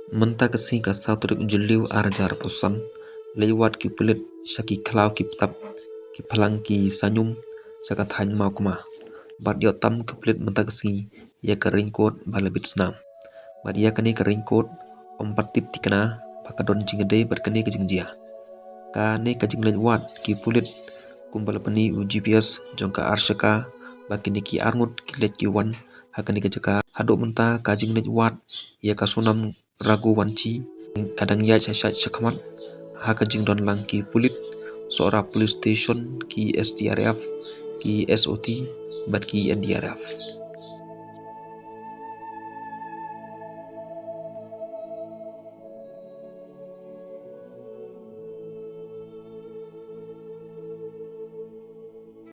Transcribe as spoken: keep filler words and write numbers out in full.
Mynta ka sngi ka saw tarik Jylliew ar hajar arphew san, leit wad ki pulit sha ki khlaw ki btap, ki phlang ki sahñium sha ka thaiñ Mawkma. Bad ïoh tam ki pulit mynta ka sngi ïa ka raincoat ba la bit snam. Bad ïa kane ka raincoat ym pat tip thikna ba ka don jingïadei bad kane ka jingjia. Kane ka jingleit wad ki pulit kumba la pyni u G P S jong ka arshaka ba kine ki arngut ki leit ki wan ha kane ka jaka. Haduh mynta ka jingleit wad ïa ka Sonam Raghuvanshi ka dang ïaid sha sha shakhmat ha ka jingdon lang ki pulit Sohra Police Station, ki S D R F, ki S O T bad ki N D R F.